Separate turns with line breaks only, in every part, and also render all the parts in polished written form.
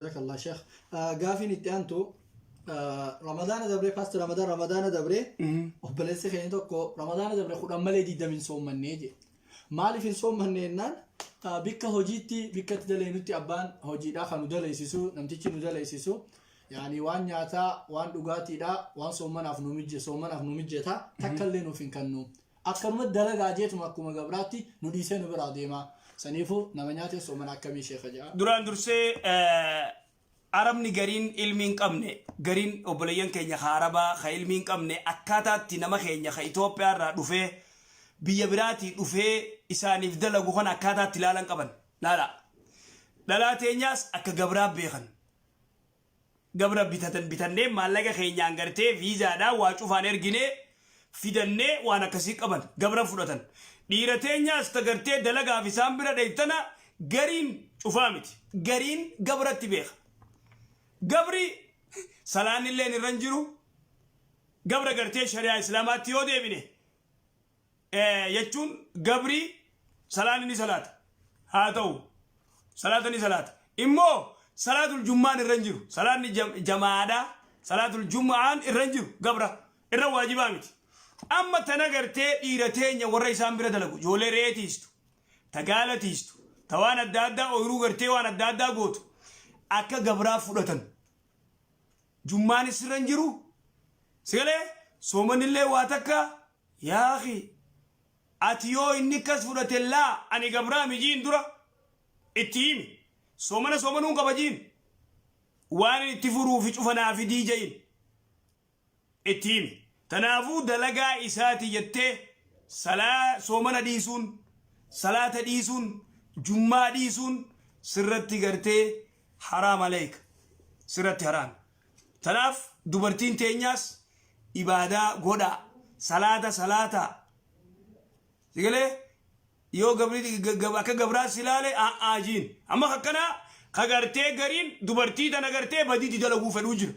Jazakallah Sheikh. Gaafiin itti aantu Ramadaana dabree past Ramadaan Ramadaana dabree obboleessi keenya tokko Ramadaana dabre 10 malee 20 hin soommannee jedhe. Maaliif hin soommanne jennaan bikka hojiitti bikka itti daleenutti abbaan hojiidhaa kan nu daleessisu namtichi nu daleessisu yaani waan nyaataa waan dhugaatiidhaa waan soommanaaf nu mijje soommanaaf nu mijjeta takka illee nuuf hin kennu. Akkanuma dalagaa jeetuma akkuma gabraatti nu dhiisee nu biraa deema. Saniifuu nama nyaatee soomana akkamii sheekha jedha.
Duraan dursee Arabni gariin ilmii hin qabne gariin obboleeyyan keenya ka Arabaa ka ilmii hin qabne akkaataatti nama keenya ka Itoophiyaa irraa dhufee biyya biraatii dhufee isaaniif dalagu kana akkaataatti ilaalan qaban. Laala. Dhalaa teenyaas akka gabraa beekan. Gabra bitatan bitannee maallaqa keenyaan gartee viizaadhaan waa cufaan erginee fidannee waan akkasii qaban gabra fudhatan. Dhiira teenyaas ta gartee dalagaaf isaan bira dheytana gariin cufaa miti. Gariin gabratti beeka. Gabri salaannilleen irra hin jiru. Gabra gartee shari'aa islaamaatti yoo deebine jechuun gabri salaanni ni salaata haa ta'u salaata ni salaata immoo salaatul jummaan irra hin jiru salaanni jamaadha salaatul jummaan irra hin jiru gabra irra waajibaa miti amma tana gartee dhiira teenya warra isaan bira dalagu ijoollee re'ee tiistu ta gaala tiistu ta waan adda addaa ooyiruu gartee waan adda addaa gootu akka gabraa fudhatan jummaanis irra hin jiru sigalee soomanillee waa takka Yaa akhi ati yoo inni akkas fudhate laa ani gabraami jiin dura itti himi soomana soomanuun qaba jiin waan inni itti furuufi cufa naa fidii ja'iin itti himi tanaafuu dalagaa isaati jettee salaa soomana dhiisuun salaata dhiisuun jummaa dhiisuun sirratti gartee haraam aleeyka sirratti haraami Tanaaf dubartiin teenyaas ibaadaa godhaa, salaata salaataa. Si galee yoo gabri akka gabraa si laale a'aa jiin. Amma akkanaa ka gartee gariin dubartii tana gartee badiitti dalaguu fedhuu jira.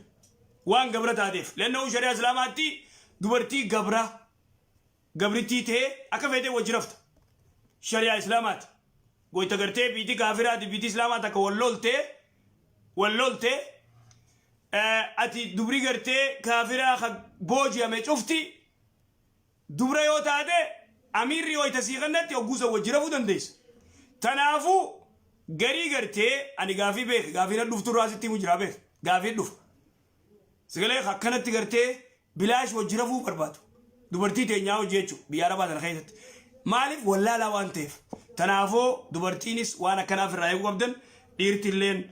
Waan gabra taateef. Lanna'uu shari'aa islaamaatti dubartii gabra gabrittii ta'ee akka feetee wajji rafta. Shari'aa islaamaati. Goyta gartee biitii kaafiraati biitii islaamaa takka wal loltee wal lolte ati dubri gartee kaafiraa ka booji'ame cufti dubra yoo taate amiirri wayta sii kennatti hogguu san wajji rafuu dandeessa. Tanaafuu garii gartee ani gaafii beeke gaafii na dhuftu irraa sitti himu jira beeke gaafii dhufa. Sagalee akkanatti gartee bilaash wajji rafuu barbaadu. Dubartii teenyaa hojii jechuudha biyya arabaa tana keessatti. Maaliif wallaalaa waan ta'eef. Tanaafuu dubartiinis waan akkanaaf irraa eeguu qabdan dhiirtilleen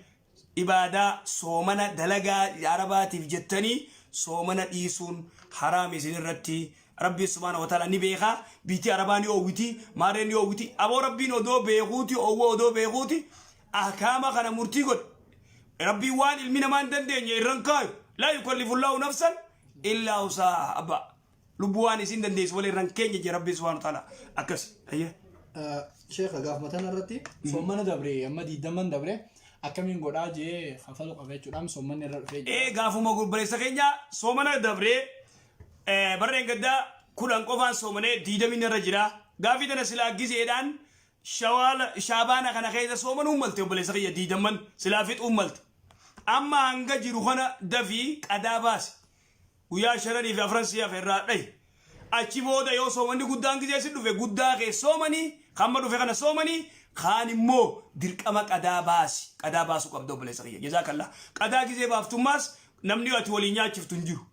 ibaadaa soomana dalagaa arabaatiif jettanii soomana dhiisuun haraam isin irratti rabbiin subhaana wa ta'ala ni beekaa biitii arabaa ni oowwiti maarreen ni oowwiti aboo rabbiin odoo beekuuti oowwa odoo beekuuti ahkaama kana murtii godhe Rabbiin waan ilmi namaa hin dandeenye irra hin kaayu. Laa yukallifullaahu nafsan illaa wusaha abbaa. Lubbuu waan isin dandeessu malee irra hin keenye jee Rabbiin subhaanahu wa ta'ala. Akkas. Ayyee.
Sheekha gaafuma tana irratti soommana dabre amma diidamman dabre akkamiin godhaa jee kafalu qaba jechuudhaan soommanni irra dhufee jira.
Ee gaafuma obboleessa keenya soomana dabree barreen gaddaa 10 qofaan soomanee diidamin irra jira. Gaafii tana silaa gizeedhaan Shawaala, Shaabaana kana keessa soomanuun malte obboleessa kiyya diidamman silaa fixuun malte. Amma hanga jiru kana dafii qadaa baasi. Guyyaa shananii fi afran si hafe irraa dhahi. Achi booda yoo soomanni guddaan gizee si dhufe guddaa kee soomanii hamma dhufe kana soomanii kaan immoo dirqama qadaa baasi. Qadaa baasuu qabda obboleessa kiyya. Jazaakallah. Qadaa gizee baaftummaas namni ati waliin nyaachiftu hin jiru.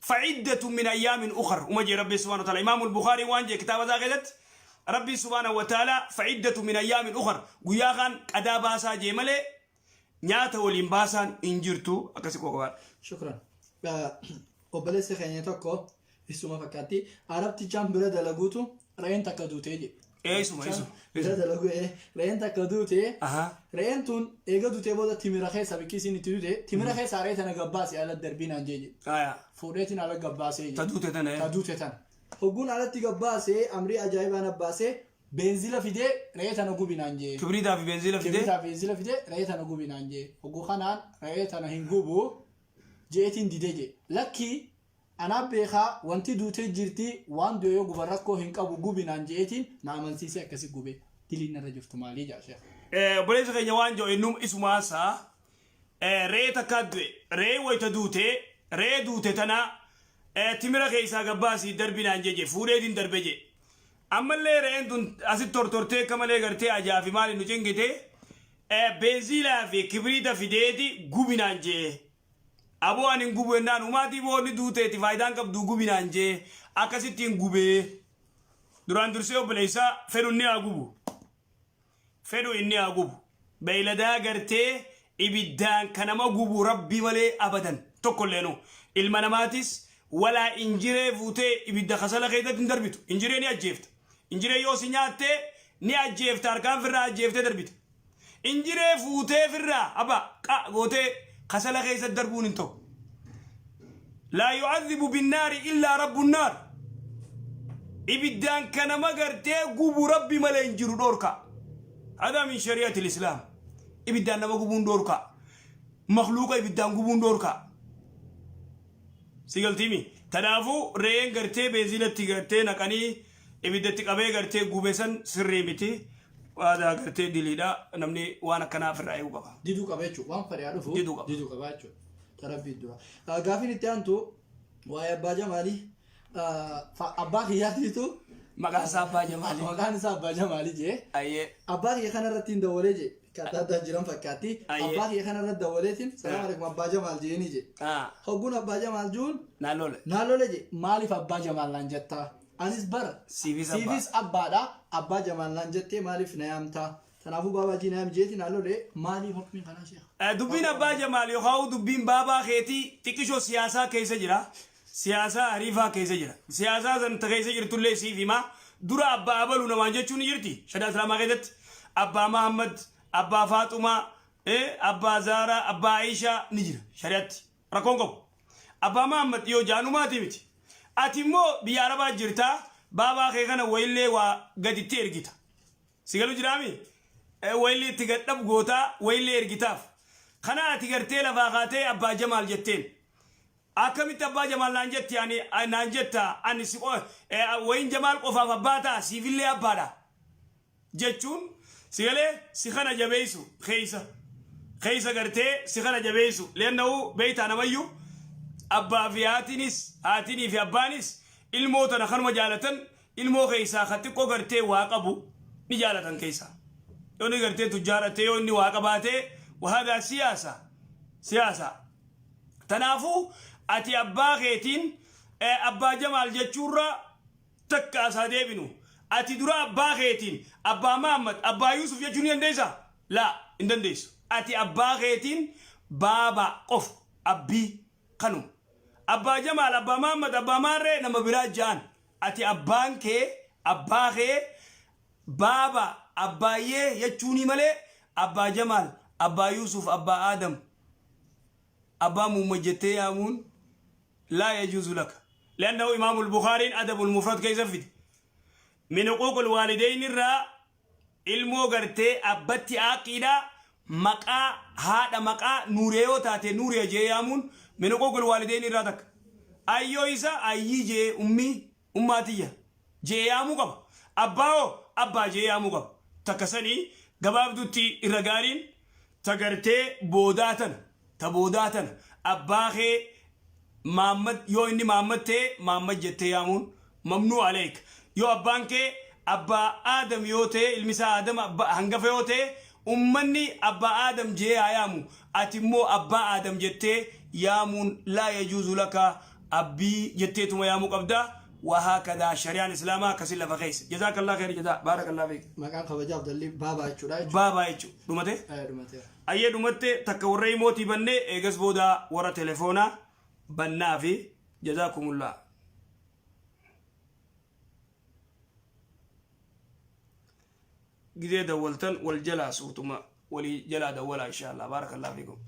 Fa'iddatu min ayyaamin ukhar uma jee Rabbiin subhaanahu wa ta'ala. Imaamul Bukhaariin waan jee kitaaba isaa keessatti Rabbiin subhaanahu wa ta'ala fa'iddatu min ayyaamin ukhar guyyaa kaan qadaa baasaa jee malee nyaata waliin baasaan hin jirtu akkasi quba qabaadha.
Shukran. Obboleessi keenya tokko isuma fakkaatti arabtichaan bira dalaguutu re'een takka duutee jedhe.
Ee isuma isuma.
Bira dalagu ee re'een takka duute re'een tun eega duutee booda timira keessa bikki isiin itti duute timira keessaa re'ee tana gabbaase ala darbii naan jee jedhe. Fuudheetiin ala gabbaasee jedhe.
Ta duute tana.
Ta duute tana. Hogguun alatti gabbaasee amrii ajaa'ibaan abbaasee beenzila fidee re'ee tana gubi naan jee.
Kibriitaa fi beenzila fidee.
Kibriitaa fi beenzila fidee re'ee tana gubi naan jee. Hogguu kanaan re'ee tana hin gubu jeetiin didee jee. Lakkii Anaa beekaa wanti duutee jirti waan du'e yoo guban rakkoo hin qabu gubi naan je'eetiin na amansiisee akkasi gube diliin narra jirtu maalii ja'a sheekh.
Obboleessi keenya waan jedhu innum isumaa isaa Re'ee takkaa du'e. Re'ee wayta duute, re'ee duute tana timira keessaa gabbaasii darbi naan jee jee fuudheetiin darbe jee. Ammallee re'een tun asitti tortortee akka malee gartee ajaa fi maali nu cingite beenziilaa fi kibriita fideeti gubi naan jee. Aboo ani hin gubu jennaan umaatii boonni duuteeti faayidaan qabdu gubi naan jee akkasittiin gubee. Duraan dursee obboleessaa fedhu inni haa gubu. Fedhu inni haa gubu. Beeyladaa gartee ibiddaan ka nama gubu Rabbi malee abadan tokkolleenu. Ilma namaatis walaa injiree fuutee ibidda kasala keessatti hin darbitu. Injiree ni ajjeefta. Injiree yoo si nyaatte ni ajjeefta harkaan firraa ajjeeftee darbita. Injiree fuutee firraa aba qa gootee kasala keessatti darbuun hin ta'u. Laa yu'adhibu binnaari illaa rabbun naar. Ibiddaan ka nama gartee gubu Rabbi malee hin jiru dhoorka. Hadaa min shari'atil islaam. Ibiddaan nama gubuun dhoorka. Makluuqa ibiddaan gubuun dhoorka. Si galtiimi. Tanaafuu re'een gartee beenziilatti gartee naqanii ibiddatti qabee gartee gube san sirrii miti. Waadaa gartee diliidha. Namni waan akkanaa ofirraa eeguu qaba.
Diduu qaba jechuudha. Waan fedhe haa dhufu.
Diduu qaba.
Diduu qaba jechuudha. Ta Rabbii dura. Gaafiin itti aantu waa'ee abbaa Jamaalii. Abbaa kiyyaatiitu
Maqaan isaa Abbaa Jamaalii.
Maqaan isaa Abbaa Jamaalii jee.
Ayyee.
Abbaa kiyya kana irratti hin dawwalee jee. Kan adda addaa jiran fakkaatti.
Ayyee.
Abbaa kiyya kana irratti dawwaleetiin salaam alaikum Abbaa Jamaal jeeni jee. Hogguun Abbaa Jamaal juun
Naan lole.
naan lole jee maaliif Abbaa Jamaal naan jettaa? Anis bara
Siifis abbaa.
siifis abbaadha. Abbaa Jamaal naan jettee maaliif na yaamtaa? Tanaafuu baabaa jii na yaami jeeti naan lole maaliif hukmiin kanaa sheekha?
Dubbiin Abbaa Jamaal yookaan dubbiin baabaa keetii xiqqishoo siyaasaa keessa jira. Siyaasaa hariifaa keessa jira. Siyaasaa san ta keessa jirtullee siif hima. Dura abbaa abalu namaan jechuun ni jirti. Shari'aa Islaamaa keessatti. Abbaa Mahammad, abbaa Faaxumaa, abbaa Zaaraa, abbaa Aishaa ni jira shari'aatti. Rakkoon qabu. Abbaa Mahammad yoo jaanumaati miti. Ati immoo biyya Arabaa jirta. Baabaa kee kana wayillee waa gaditti ergita. Si galu jiraami? Wayillee itti gadhab gootaa wayillee ergitaaf. Kana ati gartee lafaa kaatee abbaa Jamaal jetteen. Akkamitti abbaa Jamaal naan jetti ani naan jetta ani si wayin Jamaal qofaaf abbaa ta'a siifillee abbaadha jechuun si galee si kana jabeessu keessa keessa gartee si kana jabeessu leenna'uu beeytaa namayyu abbaa fi haatiinis haatinii fi abbaanis ilmoo tana kanuma jaalatan ilmoo keessaa ka xiqqoo gartee waa qabu ni jaalatan keessaa yoo inni gartee tujjaarattee yoo inni waa qabaatee wahadaa siyaasa siyaasa. Tanaafuu ati abbaa keetiin abbaa Jamaal jechuurra takka as haa deebinu. Ati dura abbaa keetiin abbaa Mahammad, abbaa Yuusuf jechuu ni dandeessaa? Laa, hin dandeessu. Ati abbaa keetiin baaba qofa, abbii kanuma. Abbaa Jamaal, abbaa Mahammad, abbaa Maarree nama biraa ja'an. Ati abbaan kee, abbaa kee baaba, abbaayyee jechuunii malee abbaa Jamaal, abbaa Yuusuf, abbaa Aadam, abbaa Muhammad jettee yaamuun laa yajuuzu laka. Li'annahu Imaamul Bukhaariin Adabul Mufrad keessa fide. Min huquuqul waalideyni irraa ilmoo gartee abbatti aaqiidha maqaa haadha maqaa Nuuriya yoo taate Nuuriya jee yaamuun min huquuqul waalideyni irraa takka. Ayyoo isa ayyii jee ummii ummaa tiyya jee yaamuu qaba. Abbaa hoo abbaa jee yaamuu qaba. Takka sanii gabaabdutti irra gaariin ta gartee boodaa tana ta boodaa tana abbaa kee Maammad yoo inni Maammad ta'e Maammad jettee yaamuun mamnuu aleek. Yoo abbaan kee abbaa Aadam yoo ta'e ilmi isaa Aadam hangafa yoo ta'e ummanni abbaa Aadam jee haa yaamu ati immoo abbaa Aadam jettee yaamuun laa yajuuzu laka abbii jetteetuma yaamuu qabda wahaakadaa shari'aan islaamaa akkasin lafa keessa jazaakallah khayr jazaa baarakallah fiik.
Maqaan kabajaa Abdallii baabaa jechuudha jechuudha.
Baabaa jechuudha. Dhumate?
Dhumateera.
Ayyee dhumatte takka warra imootii banne eegas booda warra telefoonaa bannaa fi jazaakumullah. Gizee dawwaltan wal jalaa suutuma walii jalaa dawwalaa inshallah baarakallah fiikum.